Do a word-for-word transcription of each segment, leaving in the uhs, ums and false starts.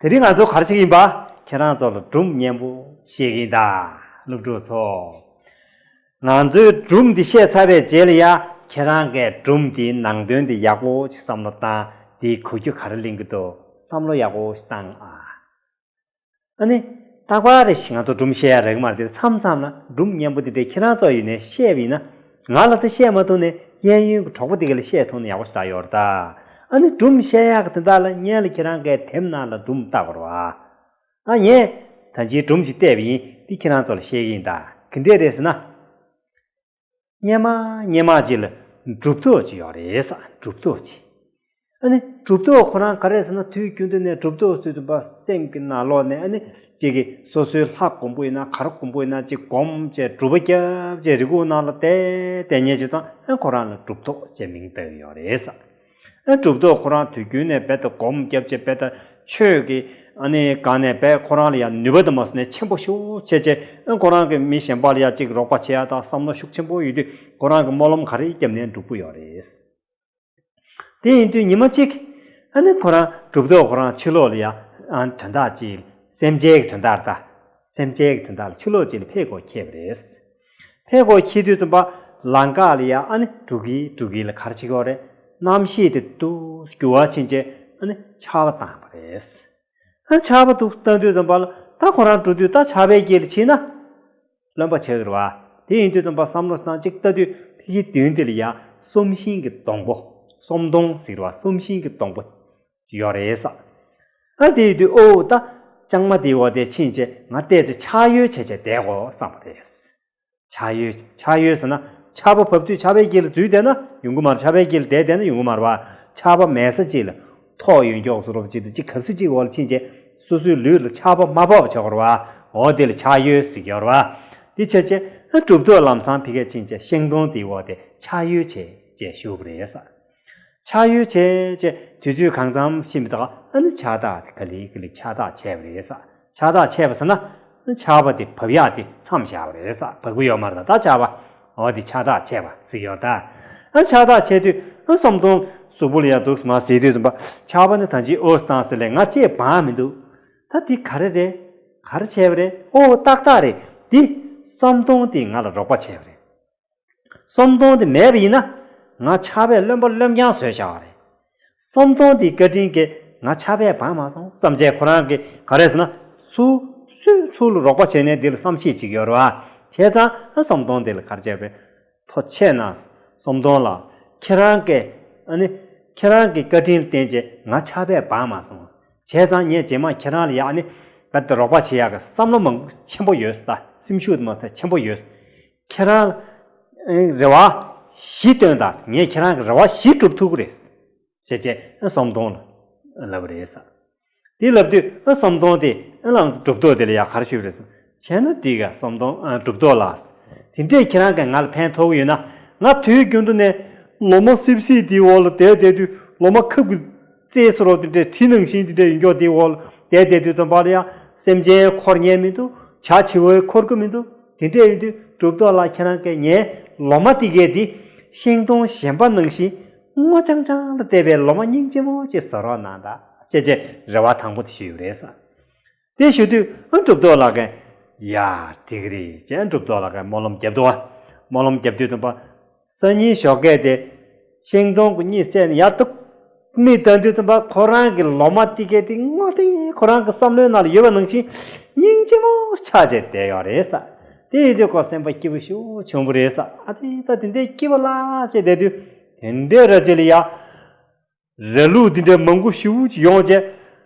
དེ་རིང་ང་ཚོ་ག་རེ་བྱེད་ཀྱི་ཡིན་པ། ཁྱེད་རང་ཚོ་ལ་སྒྲུང་སྙན་པོ་བཤད་ཀྱི་ཡིན་ད། སློབ་ཕྲུག་ཚོ། ང་ཚོའི་སྒྲུང་འདི་བཤད་ཚར་བའི་རྗེས་ལ་ཡ། ཁྱེད་རང་གིས་སྒྲུང་འདིའི་ནང་དོན་འདི་ཡག་པོ་ཞིག་བསམ་བློ་བཏང་། འདིའི་གོ་རྒྱུ་ག་རེ་ལེན་གྱི་འདུག་བསམ་བློ་ཡག་པོ་ཞིག་བཏང་ཨ། ཨ་ནི། རྟག་པར་རེ་ཞིག་ང་ཚོ་སྒྲུང་བཤད་ཡ་རག་གི་མ་རེད་དེ། མཚམས་མཚམས་ལ་སྒྲུང་སྙན་པོ་འདི་འདྲ་ཁྱེད་རང་ཚོ་ཡིན་ནའི་བཤད་པ་ཡིན་ན། ང་ལ་ད་བཤད་མ་ཐུབ་ནའི་གཡས་གཡོན་གྱི་གྲོགས་པོ་དེ་ག་ལ་བཤད་ཐུབ་ན་ཡག་པོ་ཞེ་དྲག་ཡོད་རེད་ད། ཨ་ནི་སྒྲུང་བཤད་ཡག་གི་དོན་དག་ལ་སྔོན་ལ་ཁྱེད་རང་གིས་དེབ་ནང་ལ་སྒྲུང་བལྟ་དགོས་རེད་བ། ཨ་ངས་ད་ཅིའི་སྒྲུང་ཅིག་བལྟས་པ་ཡིན། འདི་ཁྱེད་རང་ཚོ་ལ་བཤད་ཀྱི་ཡིན་ད། ག་འདྲས་རེད་ཟེར་ན། སྔོན་མ་སྔོན་མ་ཅིག་ལ་གྲུབ་ཐོབ་ཅིག་ཡོད་རེད་ས། གྲུབ་ཐོབ་ཅིག་ཨ་ནི་གྲུབ་ཐོབ་ཁོ་རང་ག་རེ་ཟེར་ན། དུས་རྒྱུན་དུ་ནས་གྲུབ་ཐོབ་ཟེར་དུས་ཙམ་པ་སེམས་ཀྱི་ནང་ལོགས་ནས། ཨ་ནི་ཅིག་གིས་སོ་སོའི་ལྷ་སྒོམ་པོ་ཡིན་ན། ག་རེ་སྒོམ་པོ་ཡིན་ན་ཅིག་སྒོམ་བྱས། སྒྲུབ་པ་རྒྱབ་བྱས། རི་ཁུག་ནང་ལ་བསྡད་བསྡད་ཉན་བྱས་ཙང་། ཨ་ཁོ་རང་ལ་གྲུབ་ཐོབ་ཅེས་མིང་བཏགས་ཡོད་རེད་ས། ཨ་གྲུབ་ཐོབ་ཁོ་རང་དུས་རྒྱུན་ནས་རྦད་དེ་སྒོམ་རྒྱབ་བྱས། རྦད་དེ་ཆོས་ཀྱི་ཨ་ནི་སྒང་ནས་རྦད་ཁོ་རང་ལ་ཡང་ནུས་པ་དེ་མ་སོང་ནས་ཆེན་པོ་ཤུགས་ཆེ་ཆེ། ཨ་ཁོ་རང་གིས་མི་གཞན་པ་ལ་ཡང་ཅིག་རོགས་པ་བྱེད་ཡ་དང་བསམ་བློ་ཤུགས་ཆེན་པོ་ཡོད་དུས། ཁོ་རང་གིས་སྨོན་ལམ་ག་རེ་བརྒྱབ་ནའི་འགྲུབ་ཀྱི་ཡོད་རེད། དེ་ཡིན་དུས་ཉི་མ་གཅིག་ཨ་ནི་ཁོ་རང་གྲུབ་ཐོབ་ཁོ་རང་ཕྱི་ལོགས་ལ་ཡ། ཨ་དོན་དག་ཅིག་སེམས་ཅན་གྱི་དོན་དག་རེད་ད། སེམས་ཅན་གྱི་དོན་དག་ལ་ཕྱི་ལོགས་ཅིག་ལ་ཕེབས་དགོས་འཁེལ་བ་རེད། ཕེབས་དགོས་འཁེལ་དུས་ཙམ་པ་ལམ་ཁ་ལ་ཡ། ཨ་ནི་འགྲོ་གིན་འགྲོ་གིན་ལ་ག་རེ་བྱེད་ཀྱི་ཡོད་རེད། གནམ་གཤིས་དེ་སྡུག་འགྱུར་བ་ཕྱིན་བྱས། ཨ་ནི་ཆར་པ་བཏང་བ་རེད། ཨ་ཆར་པ་འདུག་བཏང་དུས་ཙམ་པ་ལ། ད་ཁོ་རང་འགྲོ་དུས་ད་ཆར་པའི་དཀྱིལ་ལ་ཕྱིན་ན་རློན་པ་ཆགས་ཀྱི་རེད་བ། དེ་ཡིན་དུས་ཙམ་པ་བསམ་བློ་བཏང་། གཅིག་ལྟ་དུས་ཕ་གིའི་མདུན་དེ་ལ་ཡ་གསོམ་ཤིང་གི་སྡོང་པོ། གསོམ་སྡོང་ཟེར་བ། གསོམ་ཤིང་གི་སྡོང་པོ་ཡོད་རེད་ས། ཨ་དེ་ཡིན་དུས་ཨོ་ད་ལྕང་མ་དེའི་འོག་དེ་ཕྱིན་བྱས་ང་བལྟས་ཚེ་ཆར་གཡོལ་བྱས་བྱས་བསྡད་དགོས་བསམ་པ་རེད། ཆར་གཡོལ། ཆར་གཡོལ་ཟེར་ན་ཆར་པ་བབས་དུས་ཆར་པའི་དཀྱིལ་ལ་འཛུལ་བསྡད་ན་ཡོང་གི་མ་རེད། ཆར་པའི་དཀྱིལ་ལ་བསྡད་བསྡད་ན་ཡོང་གི་མ་རེད་བ། ཆར་པ་མེད་ས་ཅིག་ལ། ཐོག་ཡོད་མཁན་བཟོ་འདྲ་ཅིག་དང་། ཅིག་གབ་ས་ཅིག་འོག་ལ་ཕྱིན་བྱས་སོ་སོའི་ལུས་ལ་ཆར་པ་མ་བབས་པ་བྱེད་དགོས་རེད་བ། འོ་དེ་ལ་ཆར་གཡོལ་ཟེར་གྱི་ཡོད་རེད་བ། དེ་བྱས་བྱས་ཨ་གྲུབ་ཐོབ་ལམ་སང་ཕ་གིར་ཕྱིན་བྱས་ཤིང་སྡོང་དེའི་འོག་དེ་ཆར་གཡོལ་བྱས་བྱས་བཞུགས་པ་རེད་ས། ཆར་གཡོལ་བྱས་བྱས་དུས་ཚོད་གང་འཚམ་ཕྱིན་པ་དང་། ཨ་ནི་ཆར་ཐག་དེ་ག་ལེ་ག་ལེ་ཆར་ཐག་ཆད་པ་རེད་ས། ཆར་ཐག་ཆད་པ་ཟེར་ན་ཆར་པ་དེ་བབས་ཡག་དེ་མཚམས་བཞག་པ་རེད་ས། བབས་ཀྱི་ཡོད་མ་རེད་ད་ཆར་པ། འོ་དེ་ཆར་ཐག་ཆད་པ་ཟེར་གྱི་ཡོད་ད། ཨ་ཆར་ཐག་ཆད་དུས་ཨ་གསོམ་སྡོང་གཟུགས་པོ་ལ་ཡ་འདུག་མ་ཟེར་དུས་ཙམ་པ། ཆར་པ་ནི་ད་ཅིའི་འོ་བཏང་ཟེར་ལས། ང་ལྕེ་སྦང་མི་འདུག་ད་དེ་ག་རེ་རེད། ག་རེ་བྱས་པ་རེད། ཨོ་ཏག་ཏག་རེད། འདི་གསོམ་སྡོང་དེས་ང་ལ་རོགས་པ་བྱས་པ་རེད། གསོམ་སྡོང་དེ་མེད་པ་ཡིན་ན་ང་ཆར་པས་རློན་པ་རློན་རྐྱང་བཟོས་བཞག་པ་རེད། གསོམ་སྡོང་དེའི་བཀའ་དྲིན་གྱིས་ང་ཆར་པས་སྦང་མ་སོང་བསམ་བྱས་ཁོ་རང་གིས་ག་རེ་ཟེར་ན། སུ་སུས་ཚུར་ལ་རོགས་པ་བྱས་ནའི་འདི་ལ་བསམ་ཤེས་ཅིག་ཡོད་རེད་བ། བྱས་ཙང་ཨ་གསོམ་སྡོང་དེ་ལ་ག་རེ་བྱས་པས། ཐུགས་རྗེ་ཆེ་གནང་། གསོམ་སྡོང་ལགས། ཁྱེད་རང་གིས་ཨ་ནི་ཁྱེད་རང་གི་བཀའ་དྲིན་ལ་བརྟེན་བྱས་ང་ཆར་པས་སྦང་མ་སོང་། བྱས་ཙང་ངས་རྗེས་མ་ཁྱེད་རང་ལ་ཡ་ཨ་ནི་རྦད་དེ་རོགས་པ་བྱེད་ཡག་གི་བསམ་བློ་མང་ཆེན་པོ་ཡོད་ས། སེམས་ཤུགས་དེ་མ་ཚད་ཆེན་པོ་ཡོད། ཁྱེད་རང་ལ་རེ་བ་བཞི་བཏོན་དང་། ངས་ཁྱེད་རང་གི་རེ་བ་བཞི་སྒྲུབ་ཐུབ་ཀྱི་རེད། ཅེས་བྱས་ཨ་གསོམ་སྡོང་ལ་ལབ་པ་རེད་ས། དེ་ལབ་དུས་ཨ་གསོམ་སྡོང་དེ་ཨ་ལམ་གྲུབ་ཐོབ་དེ་ལ་ཡ་ག་རེ་ཞུས་པ་རེད་ཟེར། བྱས་ན་འགྲིག་ག་གསོམ་སྡོང་། ཨ་གྲུབ་ཐོབ་ལགས། དེ་འདྲས་ཁྱེད་རང་གིས་ང་ལ་ཕན་ཐོགས་ཀྱི་ཡོད་ན། ང་དུས་རྒྱུན་དུ་ནས་ལོ་མ་སིབ་སིབ་དེའི་འོག་ལ་བསྡད་བསྡད་དུས། ལོ་མ་ཁབ་ཀྱི་རྩེ་བཟོ་འདྲ་དེ་འདྲས་གྲི་ནང་བཞིན་དེ་འདྲས་ཡོད་མཁན་དེའི་འོག་ལ་བསྡད་བསྡད་དུས་ཙམ་པ་ལ་ཡ་སེམས་ཅན་འཁོར་མཁན་མི་འདུག་བྱ་བྱིའུ་འཁོར་གྱི་མི་འདུག་དེ་འདྲས་ཡིན་དུས་གྲུབ་ཐོབ་ལགས། ཁྱེད་རང་གིས་ངའི་ལོ་མ་དེ་གས་དེ་ཤིང་སྡོང་གཞན་པ་ནང་བཞིན་སྔོ་ལྗང་ལྗང་ལ་བལྟས་པའི་ལོ་མ་སྙིང་རྗེ་མོ་ཅིག་བཟོ་རོགས་གནང་དང་ཅེས་བྱས་རེ་བ་དང་པོ་དེ་ཞུས་ཡོད་རེད་ས། དེ་ཞུ་དུས་ཨ་གྲུབ་ཐོབ་ལགས་ཀྱིས་ཡ་འགྲིག་གི་རེད་ཅེས། ཨ་གྲུབ་ཐོབ་ལགས་ཀྱིས་སྨོན་ལམ་བརྒྱབ་འདུག་བ། སྨོན་ལམ་བརྒྱབ་དུས་ཙམ་པ་སང་ཉིན་ཞོགས་ཀས་དེ་ཤིང་སྡོང་གི་གཉིད་སད་ནས་ཡར་ཐུག་མིག་བལྟ་དུས་ཙམ་པ་ཁོ་རང་གི་ལོ་མ་དེ་གས་དེ་སྔོ་ཐིང་། ཁོ་རང་གི་བསམ་བློའི་ནང་ལ་ཡོད་པ་ནང་བཞིན་སྙིང་རྗེ་མོ་ཆགས་བྱས་བསྡད་ཡོད་རེད་ས། དེ་ཡིན་དུས་ཁོ་སེམས་པ་སྐྱིད་པོ་ཞེ་པོ་བྱུང་བ་རེད་ས། ཨ་ཙི་ད་དེ་འདྲའི་སྐྱིད་པ་ལ་ཅེས་བསྡད་དུས། དེ་འདྲའི་ར་ཅིག་ལ་ཡ་ར་ལུག་འདི་འདྲའི་མང་པོ་ཞེ་པོ་ཅིག་ཡོང་བྱས།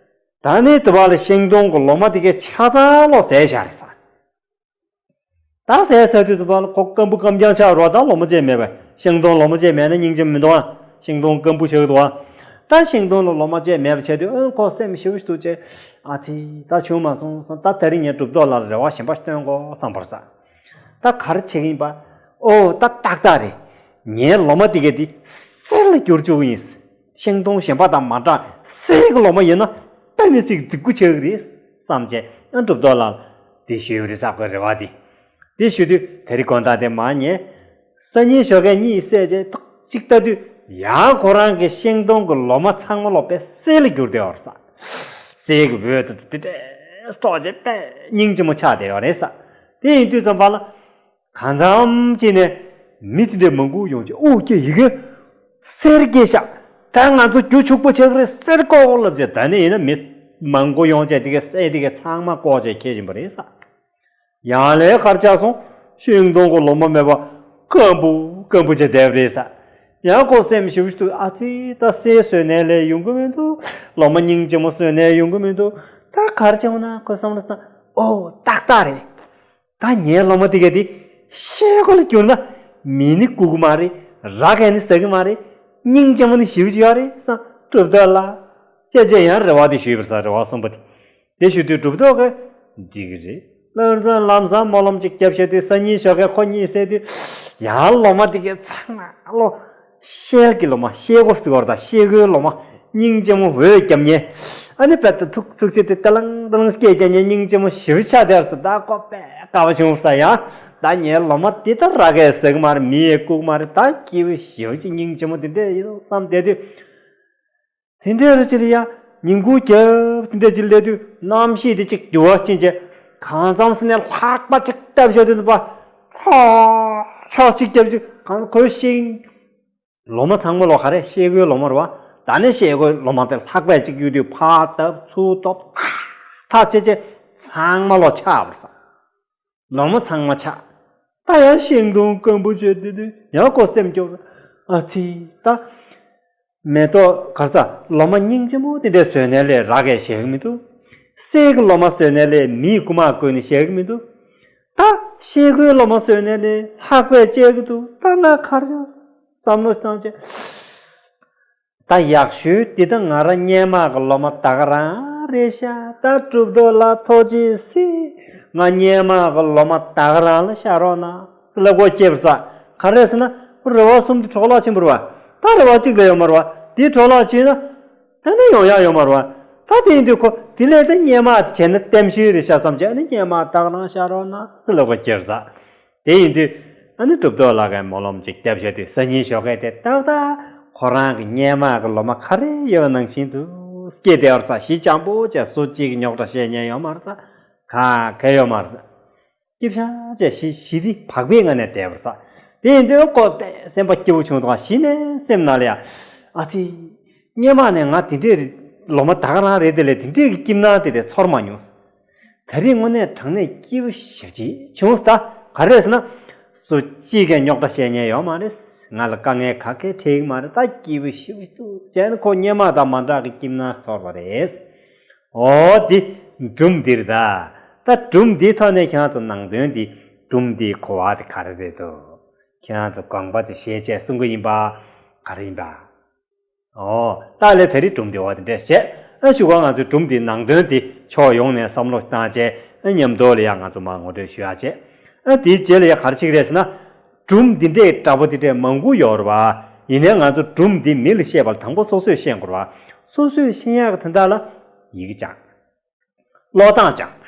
ད་ནི་དེ་བ་ལ་ཤིང་སྡོང་གི་ལོ་མ་དེ་གས་ཆ་ཚང་ལོག་ཟས་བཞག་རེད་ས། ད་ཟས་ཚར་དུས་ཙམ་པ་ལ་ཁོ་སྐམ་པོ་སྐམ་རྐྱང་ཆགས་རོགས། ད་ལོ་མ་ཅིག་མེད་པ། ཤིང་སྡོང་ལོ་མ་ཅིག་མེད་ན་སྙིང་རྗེ་མི་འདུག་ཨ། ཤིང་སྡོང་སྐམ་པོ་ཆགས་འདུག་ཨ། ད་ཤིང་སྡོང་ལ་ལོ་མ་ཅིག་མེད་པ་བྱས་དུས་ཨ་ཁོ་སེམས་ཞེ་པོ་ཞིག་སྡུག་བྱས། ཨ་ཙི་ད་བྱུང་མ་སོང་བསམ། ད་དེ་རིང་ངས་གྲུབ་ཐོབ་ལགས་ལ་རེ་བ་གཞན་པ་ཞིག་བཏོན་དགོས་བསམ་པ་རེད་ས། ད་ག་རེ་བྱེད་ཀྱི་ཡིན་པ། ཨོ་ད་ཏག་ཏག་རེད། ངའི་ལོ་མ་དེ་གས་དེ་གསེར་ལ་བསྒྱུར་བཅུག་གི་ཡིན། ཤིང་སྡོང་གཞན་པ་དང་མ་འདྲ། གསེར་གྱི་ལོ་མ་ཡིན་ན་དཔེ་མི་སྲིད་རྫིག་པོ་ཆགས་ཀྱི་རེད་བསམ་བྱས་ཨ་གྲུབ་ཐོབ་ལགས་ལ་དེ་ཞུས་པ་རེད་ས། ཁོའི་རེ་བ་དེ། དེ་ཞུ་དུས་དེ་རིང་དགོང་དག་དེ་མར་ཉལ། སང་ཉིན་ཞོགས་ཀས་གཉིད་སད་བྱས་ཐོག་གཅིག་ལྟ་དུས་ཡང་ཁོ་རང་གི་ཤིང་སྡོང་གི་ལོ་མ་ཚང་མ་ལོག་པས་གསེར་ལ་གྱུར་བསྡད་ཡོད་རེད་ས། གསེར་གྱི་འོད་དང་དེ་འདྲས་ཐོགས་བྱས་དཔེ་སྙིང་རྗེ་མོ་ཆགས་བསྡད་ཡོད་རེད་ས། དེ་ཡིན་དུས་ཙམ་པ་ལ། གང་འཚམ་ཅིག་ནས་མི་དེ་འདྲས་མང་པོ་ཡོང་བྱས་ཨོ་ཀྱེ་ཡི་གེ་གསེར་སྐྱེས་ཤག་ད་ང་ཚོ་རྒྱུ་ཕྱུག་པོ་ཆགས་ཀྱི་རེད་ཟེར་ཀོ་ལབ་བྱས། ད་ནི་ཡིན་ན་མི་མང་པོ་ཡོང་བྱས་དེ་གའི་གསེར་དེ་གའི་ཚང་མ་བཀོག་བྱས་ཁྱེར་བཞིན་པ་རེད་ས། ཡང་ལས་ཁར་ཆགས་སོང་། ཤིང་སྡོང་གི་ལོ་མ་མེད་པ་སྐམ་པོ་སྐམ་པོ་བྱས་བསྡད་པ་རེད་ས། ཡང་ཁོ་སེམས་ཞིབ་ཏུ་ཨ་ཙི་ད་གསེར་བཟོས་ནས་ལས་ཡོང་གི་མི་འདུག་ལོ་མ་སྙིང་རྗེ་མོ་བཟོས་ནས་ཡོང་གི་མི་འདུག་ད་གར་བྱུང་ན་ཁོ་བསམ་བློ་བཏང་། ཨོ་ཏག་ཏག་རེད། ད་ངའི་ལོ་མ་དེ་ག་དེ་ཤེལ་སྒོ་ལ་བསྒྱུར་ན་མི་ནི་བཀུག་གི་མ་རེད། ར་གས་ནི་ཟ་གི་མ་རེད། སྙིང་རྗེ་མོ་ནི་ཞེ་པོ་ཅིག་ཡོད་རེད་བསམ། གྲུབ་ཐོབ་ལགས་ཅེས་བྱས་ཡང་རེ་བ་དེ་ཞུས་པར་ས། རེ་བ་གསུངས་པ་དེ། དེ་ཞུ་དུས་གྲུབ་ཐོབ་ཀྱིས་འགྲིག་གི་རེད། ལམ་སང་ལམ་སང་སྨོན་ལམ་ཅིག་བརྒྱབ་བྱས་དུས་སང་ཉིན་ཞོགས་ཀས་ཁོ་གཉིད་སད་དུས་ཡང་ལོ་མ་དེ་གའི་ཚང་མ་ལོ། ཤེལ་གྱི་ལོ་མ་ཤེལ་སྒོ་ཟེར་བ་དང་ཤེལ་སྒོའི་ལོ་མ་སྙིང་རྗེ་མོ་འོད་རྒྱབ་མཁན། ཨ་ནི་དཔེ་ད་ཐུག་ཚུགས་ཆེ་དེ་ཏ་ལང་ཏ་ལང་སྐད་རྒྱག་མཁན་སྙིང་རྗེ་མོ་ཞེ་པོ་ཆགས་བསྡད་ས། ད་ཁོ་དཔེ་དགའ་བ་བྱུང་ས། ཡང་ད་ངའི་ལོ་མ་དེ་ད་ར་གས་ཟ་གི་མ་རེད། མི་ཡིས་བཀུག་མ་རེད། ད་སྐྱིད་པོ་ཞེ་པོ་ཅིག་སྙིང་རྗེ་མོ་དེ་འདྲས་ཡིན་བསམ་བསྡད་དུས། དེ་འདྲའི་རེ་ཅིག་ལ་ཡང་ཉིན་གུང་རྒྱབ་ཙམ་འདྲ་ཅིག་སླེབས་དུས་གནམ་གཤིས་དེ་ཅིག་འགྱུར་བ་ཕྱིན་བྱས་གང་འཚམ་ཟིན་ནས་ལྷགས་པ་ཅིག་བཏབ་བཞག་དུས་འདུག་པ། ཧ་ཆག་ཅིག་བརྒྱབ་དུས་གང་ཁོའི་ཤིང་ལོ་མ་ཚང་མ་ལོ་ག་རེ་ཤེལ་སྒོའི་ལོ་མ་རེད་བ། ད་ནི་ཤེལ་སྒོའི་ལོ་མ་དེ་ལྷགས་པས་ཅིག་གཡུག་དུས་ཕར་བཏབ་ཚུར་བཏབ་ཐག་ཐག་བྱས་བྱས་ཚང་མ་ལོ་ཆགས་པར་ས། ལོ་མ་ཚང་མ་ཆགས། ད་ཡང་ཤིང་སྡོང་སྐམ་པོ་བྱས་དེ་དུས་ཡང་ཁོ་སེམས་སྐྱོ། ཨ་ཙི་ད། མེ་ཏོག་གར་ས་ལོ་མ་སྙིང་རྗེ་མོ་དེ་འདྲས་བཟོས་ནས་ལས་ར་གས་བཞག་གི་མི་འདུག་གསེར་གྱི་ལོ་མ་བཟོས་ནས་ལས་མིའི་རྐུ་མ་བརྐོས་ནས་བཞག་གི་མི་འདུག་ད་ཤེལ་སྒོའི་ལོ་མ་བཟོས་ནས་ལས་ལྷགས་པས་བཅད་ཀྱི་འདུག་ད་ང་གར་ཡོང་བསམ་བློ་བཏང་བྱས། ད་ཡག་ཤོས་འདི་ད་ང་རང་སྔོན་མ་གི་ལོ་མ་ད་ག་རང་རེད་ཤག་ད་གྲུབ་ཐོབ་ལགས་ཐུགས་རྗེ་གཟིགས། ང་སྔོན་མ་གི་ལོ་མ་ད་ག་རང་ལ་བཞག་རོགས་གནང་ཟེར་ལབ་དགོས་སྐྱེས་པ་ས། ག་རེ་ཟེར་ན་རེ་བ་གསུམ་དེ་འཕྲོ་བརླག་ཕྱིན་པ་རེད་བ། ད་རེ་བ་གཅིག་ལས་ཡོད་མ་རེད་བ། དེ་འཕྲོ་བརླག་ཕྱིན་ན་ད་ནི་ཡོང་ཡག་ཡོད་མ་རེད་བ། ད་དེ་ཡིན་དུས་ཁོ་དེ་ལས་ད་སྔོན་མ་དེ་བྱས་ན་བརྟན་ཤོས་རེད་ཤག་བསམ་བྱས། ཨ་ནི་སྔོན་མ་ད་ག་རང་བཞག་རོགས་གནང་ཟེར་ལབ་དགོས་སྐྱེས་པ་ས། དེ་ཡིན་དུས་ཨ་ནི་གྲུབ་ཐོབ་ལགས་ཀྱིས་སྨོན་ལམ་ཅིག་བཏབ་བཞག་དུས་སང་ཉིན་ཞོགས་ཀས་དེ་ཏག་ཏག་ཁོ་རང་གི་སྔོན་མ་གི་ལོ་མ་ག་རེ་ཡོད་ནང་བཞིན་དུ་སྐྱེས་བསྡད་པ་ས། ཞི་འཇམ་པོ་བྱས་སུ་གཅིག་གིས་རྙོག་དྲ་བཤད་མཁན་ཡོད་མ་རེད་ས། ག་གེ་ཡོད་མ་རེད་ས། སྐྱིད་ཤག་བྱས་ཞི་ཞི་བདེ་བག་ཕེབས་ངང་ནས་བསྡད་པ་ས། དེ་ཡིན་དུས་ཁོ་དཔེ་སེམས་པ་སྐྱིད་པོ་བྱུང་དང་གཞི་ནས་སེམས་ནང་ལ་ཡ། ཨ་ཙི། སྔོན་མ་ནས་ང་དེ་འདྲའི་ལོ་མ་ད་ག་རང་རེད། དེ་ལས་དེ་འདྲའི་གི་སྐྱིད་སྣང་དེ་འདྲ་ཚོར་མ་མྱོང་། ད་རེས་དངོས་གནས་དྲང་གནས་སྐྱིད་པོ་ཞེ་པོ་ཅིག་བྱུང་ས། ད་ག་རེ་ཟེར་ན། སུ་གཅིག་གིས་རྙོག་དྲ་བཤད་མཁན་ཡོད་མ་རེད། ང་ལ་དཀའ་ངལ་ག་གེ་འཕྲད་ཀྱི་མ་རེད། ད་སྐྱིད་པོ་ཞེ་པོ་ཅིག་འདུག་བྱས་ན་ཁོ་སྔོན་མ་དང་མ་འདྲ་གི་སྐྱིད་སྣང་ཚོར་བ་རེད། ཨོ་དེ་སྒྲུང་འདི་རེད་ད། ད་སྒྲུང་འདིའི་ཐོག་ནས་ཁྱེད་རང་ཚོ་ནང་དོན་འདི་སྒྲུང་འདིའི་གོ་བ་དེ་ག་རེ་རེད་འདུག་ཁྱེད་རང་ཚོ་དགོངས་པ་ཅིག་བཞེས་བྱས་གསུང་གི་ཡིན་པ། ག་རེ་ཡིན་པ། ཨོ། ད་ལས་ད་རེས་སྒྲུང་འདི་འོ་དེ་འདྲས་བཤད། ཨ་གཞུག་གུ་ང་ཚོའི་སྒྲུང་འདིའི་ནང་དོན་འདི་ཕྱོགས་ཡོངས་ནས་བསམ་བློ་བཏང་བྱས། ཨ་མཉམ་དུ་ལ་ཡང་ང་ཚོ་མར་ངོ་སྤྲོད་ཞུ་ཡག་བྱས། ཨ་དེའི་རྗེས་ལ་ཡང་ག་རེ་བྱེད་ཀྱི་རེད་ཟེར་ན། སྒྲུང་འདི་འདྲའི་འདྲ་པོ་འདི་འདྲས་མང་པོ་ཡོད་རེད་བ། ཡིན་ནའི་ང་ཚོ་སྒྲུང་འདི་མི་ལ་བཤད་པ་ལ་དང་པོ་སོ་སོས་ཤེས་དགོས་རེད་བ། སོ་སོས་ཤེས་ཡག་གི་དོན་དག་ལ་ཡི་གེ་སྦྱང་། ཀློག་སྟངས་སྦྱང་།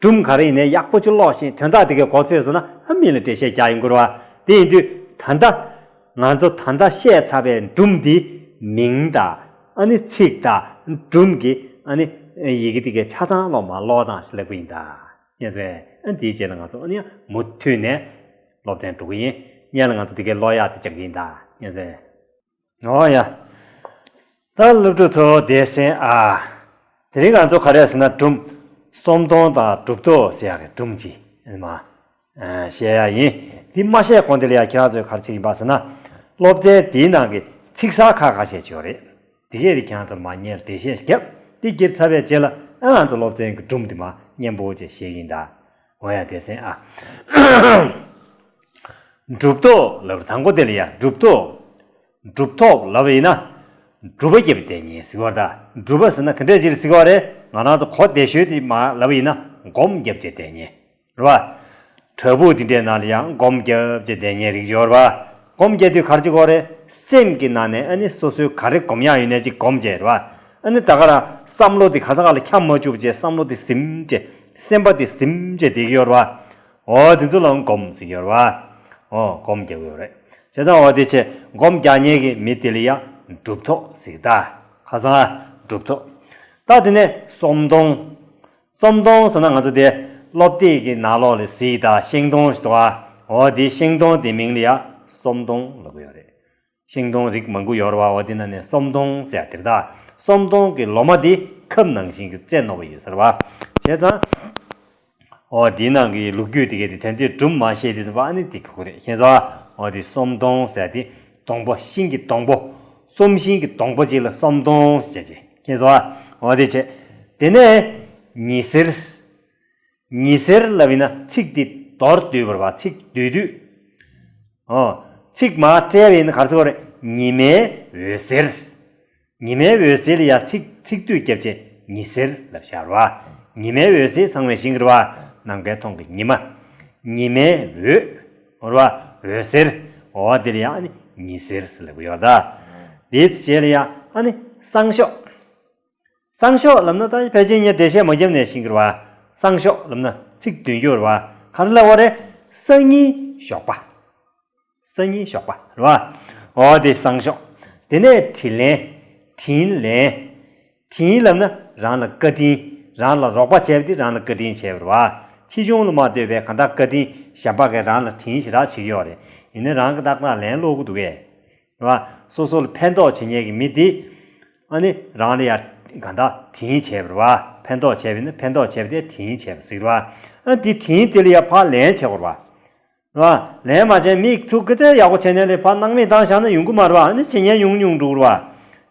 སྒྲུང་ག་རེ་ཡིན་ནའི་ཡག་པོ་ཅིག་ཀློག་བཞིན་དོན་དག་དེ་གའི་གོ་ཚོད་སོང་ན་ཨ་མི་ལ་འགྲེལ་བཤད་རྒྱག་ཡོང་གི་རེད་བ། དེ་ཡིན་དུས་ད་ལྟ་ང་ཚོ་ད་ལྟ་བཤད་ཚར་བའི་སྒྲུང་འདི་མིང་དང་ཨ་ནི་ཚིག་དང་སྒྲུང་གི་ཨ་ནི་ཡི་གེ་དེ་གའི་ཆ་ཚང་ལོ་མ་ཀློག་སྟངས་ཤིག་ལབ་ཀྱི་ཡིན་ད། ཡིན་ཟེར། ཨ་འདིའི་རྗེས་ལ་ང་ཚོ་ཨ་ནི་མུ་མཐུད་ནས་སློབ་ཚན་འགྲོ་གི་ཡིན། སྔོན་ལ་ང་ཚོ་དེ་གའི་ཀློག་ཡག་དེ་སྦྱང་གི་ཡིན་ད། ཡིན་ཟེར། ཨོ་ཡ། ད་སློབ་ཕྲུག་ཚོ་བདེ་གསན་ཨ། དེ་རིང་ང་ཚོ་ག་རེ་ཟེར་ན་སྒྲུང་། གསོམ་སྡོང་དང་གྲུབ་ཐོབ་ཟེར་ཡག་གི་སྒྲུང་ཅིག་ཨ་ནི་མར་ཨ་བཤད་ཡག་ཡིན། འདི་མ་བཤད་གོང་དེ་ལ་ཡ་ཁྱེད་རང་ཚོས་ག་རེ་བྱེད་ཀྱི་ཡིན་པ་ཟེར་ན། སློབ་ཚན་འདིའི་ནང་གི་ཚིག་གསར་ཁག་ཁ་ཤས་ཅིག་ཡོད་རེད། དེ་གས་རེད། ཁྱེད་རང་ཚོ་མར་སྔོན་ལ་འགྲེལ་བཤད་ཞིག་བརྒྱབ། འདི་བརྒྱབ་ཚར་བའི་རྗེས་ལ་ཨ་ང་ཚོ་སློབ་ཚན་གྱི་སྒྲུང་འདི་མར་སྙན་པོ་བྱས་བཤད་ཀྱི་ཡིན་ད། འོ་ཡ་བདེ་གསན་ཨ། གྲུབ་ཐོབ་ལབ་པ་དང་པོ་དེ་ལ་ཡ་གྲུབ་ཐོབ། གྲུབ་ཐོབ་ལབ་པ་ཡིན་ན། སྒྲུབ་པ་བརྒྱབ་པའི་དེ་ཉིད་ཟེར་གྱི་ཡོད་རེད་ད། སྒྲུབ་པ་ཟེར་ན་ག་འདྲས་ཅིག་ལ་ཟེར་གྱི་ཡོད་རེད། ང་རང་ཚོ་གོ་བདེ་ཤོས་དེ་མར་ལབ་པ་ཡིན་ན་སྒོམ་བརྒྱབ་བྱས་དེ་ཉིད་རེད་བ། བྲག་ཕུག་དེ་འདྲའི་ནང་ལ་ཡང་སྒོམ་བརྒྱབ་བྱས་དེ་ཉིད་རིགས་ཡོད་རེད་བ། སྒོམ་རྒྱག་དུས་ག་རེ་བྱེད་དགོས་རེད། སེམས་ཀྱི་ནང་ནས་ཨ་ནི་སོ་སོའི་ག་རེ་སྒོམ་ཡག་ཡོད་ནའི་ཅིག་སྒོམ་བྱས་རེད་བ། ཨ་ནི་ད་ག་རང་བསམ་བློ་དེ་ག་ས་ག་ལ་འཁྱམས་མ་བཅུག་བྱས་བསམ་བློ་དེ་ཟིན་བྱས་སེམས་པ་དེ་ཟིན་བྱས་བསྡད་ཀྱི་ཡོད་རེད་བ། འོ་དེ་ཚོ་ལ་སྒོམ་ཟེར་གྱི་ཡོད་རེད་བ། འོ་སྒོམ་རྒྱག་གི་ཡོད་རེད། བྱས་ཙང་འོ་དེ་བྱས་སྒོམ་རྒྱག་མཁན་གྱི་མི་དེ་ལ་ཡང་གྲུབ་ཐོབ་ཟེར་གྱི་ད། ཁ་སང་གྲུབ་ཐོབ། ད་དེ་ནས་གསོམ་སྡོང་། གསོམ་སྡོང་ཟེར་ན་ང་ཚོ་དེ་སློབ་དེབ་ཀྱི་ནང་ལོགས་ལ་གཟིགས་དང་ཤིང་སྡོང་ཞིག་འདུག་ཨ། འོ་དེ་ཤིང་སྡོང་དེ་མིང་ལ་ཡ་གསོམ་སྡོང་ལབ་ཀྱི་ཡོད་རེད། ཤིང་སྡོང་རིགས་མང་པོ་ཡོད་རེད་བ། འོ་དེ་ནང་ནས་གསོམ་སྡོང་ཟེར་དེ་རེད་ད། གསོམ་སྡོང་གི་ལོ་མ་དེ་ཁབ་ནང་བཞིན་གྱི་རྩེ་རྣོ་བ་ཡོད་ཟེར་བ། བྱས་ཙང་། འོ་དེའི་ནང་གི་ལོ་རྒྱུས་དེ་གའི་དེ་ཐན་ཏེ་སྒྲུང་མ་བཤད་དེ་ད་ཨ་ནི་དེ་གོ་གི་རེད། མཁྱེན་སོང་ཨ། འོ་དེ་གསོམ་སྡོང་ཟེར་དེ་སྡོང་པོ་ཤིང་གི་སྡོང་པོ། གསོམ་ཤིང་གི་སྡོང་པོ་གཅིག་ལ་གསོམ་སྡོང་ཟེར་བྱས། མཁྱེན་སོང་ཨ། འོ་དེ་བྱས། དེ་ནས་ཉི་ཟེར། ཉི་ཟེར་ལབ་ཡིན་ན་ཚིག་དེ་མདོར་བསྡུས་པ་རེད་བ། ཚིག་བསྡུས་བསྡུས། ཨོ། ཚིག་མར་བཀྲལ་བ་ཡིན་ན་ག་རེ་ཟེར་དགོས་རེད། ཉི་མའི་འོད་ཟེར། ཉི་མའི་འོད་ཟེར་ལ་ཡ་ཚིག་ཚིག་བསྡུས་བརྒྱབ་བྱས་ཉི་ཟེར་ལབ་བཞག་རེད་བ། ཉི་མའི་འོད་ཟེར་ཚང་མས་ཤེས་ཀྱི་རེད་བ། ནམ་མཁའི་མཐོངས་ཀྱི་ཉི་མ། ཉི་མའི་འོད། རེད་བ། འོད་ཟེར། འོ་དེ་ལ་ཡ་ཨ་ནི་ཉི་ཟེར་ཟེར་ལབ་ཀྱི་ཡོད་ད། དེའི་རྗེས་ལ་ཡ་ཨ་ནི་སང་ཞོགས། སང་ཞོགས་ལབ་ན་ད་ཕལ་ཆེར་ངས་འགྲེལ་བཤད་མ་བརྒྱབ་ནས་ཤེས་ཀྱི་རེད་བ། སང་ཞོགས་ལབ་ན་ཚིག་བསྡུས་རྒྱུ་རེད་བ། ག་རེ་ལབ་པ་རེད། སང་ཉིན་ཞོགས་པ། སང་ཉིན་ཞོགས་པ་རེད་བ། འོ་དེ་སང་ཞོགས། དེ་ནས་དྲིན་ལན། དྲིན་ལན། དྲིན་ལབ་ན་རང་ལ་བཀའ་དྲིན། རང་ལ་རོགས་པ་བྱས་པ་དེ་རང་ལ་བཀའ་དྲིན་བྱས་པ་རེད་བ། ཆེ་ཆུང་ལ་མ་ལྟོས་པའི་གང་ལྟར་བཀའ་དྲིན་གཞན་པ་གིས་རང་ལ་དྲིན་ཞེ་དྲག་བྱེད་ཀྱི་ཡོད་རེད། ཡིན་ནའི་རང་གིས་ཏག་ཏག་ལན་སློག་གི་འདུག་གས། རེད་བ། སོ་སོ་ལ་ཕན་ཐོགས་བྱེད་མཁན་གྱི་མི་དེ། ཨ་ནི་རང་ལ་ཡ་གང་ལྟར་དྲིན་བྱས་པ་རེད་བ། ཕན་ཐོགས་བྱས་པ་ཡིན་ན་ཕན་ཐོགས་བྱས་པ་དེ་དྲིན་བྱས་པ་ཟེར་གྱི་རེད་བ། ཨ་དེ་དྲིན་དེ་ལ་ཡ་ཕར་ལན་བྱེད་དགོས་རེད་བ། རེད་བ། ལན་མ་བྱས་མི་ཚུར་སྐད་ཆ་ཡག་པོ་བྱས་ནས་ལས་ཕར་སྣང་མེད་བཏང་བཞག་ན་ཡོང་གི་མ་རེད་བ། ཨ་ནི་བྱེད་མཁན་ཉུང་ཉུང་འགྲོ་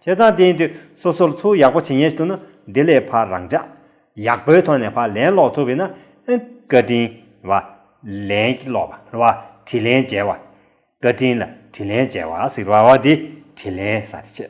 གི་རེད་བ། བྱས་ཙང་དེ་ཡིན་དུས་སོ་སོར་ཚུར་ཡག་པོ་བྱེད་མཁན་ཞིག་འདུག་ན་འདི་ལས་ཕར་རང་འཇགས་ཡག་པོའི་ཐོག་ནས་ཕར་ལན་སློག་ཐུབ་པ་ཡིན་ན་ཨ་བཀའ་དྲིན་རེད་བ། ལན་གྱིས་སློག་པ་རེད་བ། དྲིན་ལན་འཇལ་བ། བཀའ་དྲིན་ལ་དྲིན་ལན་འཇལ་བ་ཟེར་བ་བ་འདི་དྲིན་ལན་ཟེར་དེ་